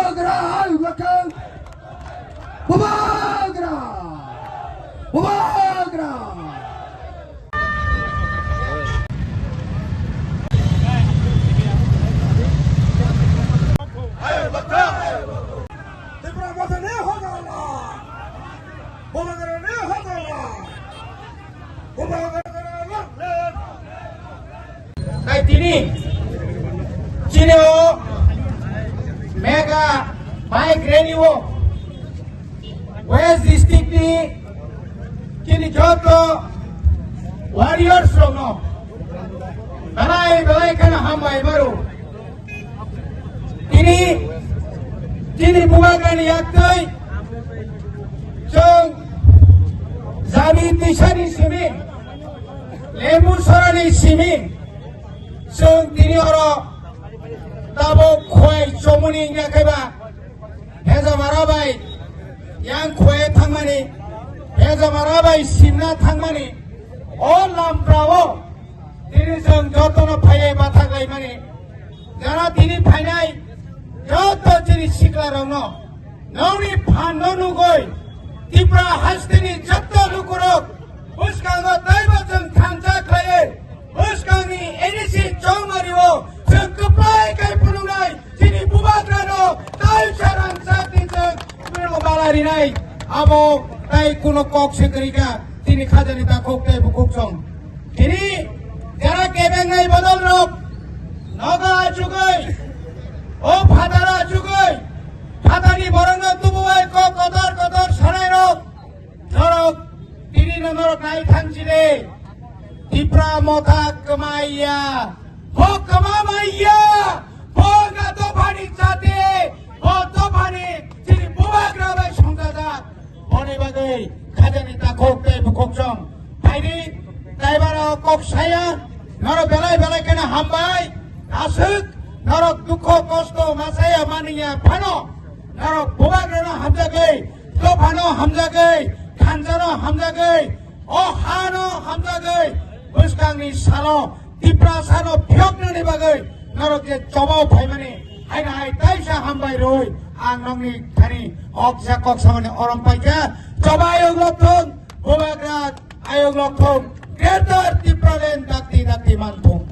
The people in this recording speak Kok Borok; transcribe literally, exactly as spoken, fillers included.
Bubagra, hai, welcome. Bubagra! Bubagra! Tipra Motha ne hodala! Bubagra ne hodala! Bubagra ne hodala! Tai tini chini o mega bike rally o West District ni chini joto warriors rokno belai belai kheno hambai maro. Tini chini Bubagra ni yaktwi chwng Jabi twisani simi, Lembu sorani simi, chwng tini oro tabuk khwai chomuni wngya khaiba, Hejamara bai yang khwai thangmani, Hejamara bai simna thangmani, o lamprao tini chwng jotono phaiwi bathak laimani. Jara tini phainai joto chini siklarokno nokni phanno nugwi Tipra hasteni joto lukurok bwskango teibo chwng thansa khlaiwi bwskangni N E C chongmario chwng kwplai khai phunuknai chini Bubagrano tai sarang sakni chwng bwrwino bala rinai abo tai kuno kok se kwrwi kha chini khajani takhuk tei bukhuk chwng. Tini jara kebengnai bodol rok nogo achugwi, o phataro achugwi, phatani borokno tubuwi kok kotor kotor sanai rok, norok tini no norok nai thang chide, Tipra Motha kwmaiya, ho kwma maiya, bo wngkha dophani jati, bo dophani chini Bubagra bai songjajak. Boni bagwi khajani takhuk tei bukhuk chwng phaidi, taibaro kok saya, norok belai belai kheno hambai, aswk norok dukho kosto masaya maniya phano, norok Bubagrano hamjagwi, dophano hamjagwi, thanjano hamjagwi, o hano hamjagwi, bwskangni salo Tiprasano phiyoknani bagwi norok je chobao phaimani, haino hai taisa hambai rwi ang nokni thani oksa kok samani orom paikha. Choba ayok lokthung, Bubagra ayok lokthung, Greater Tipraland dakti dakti manthung.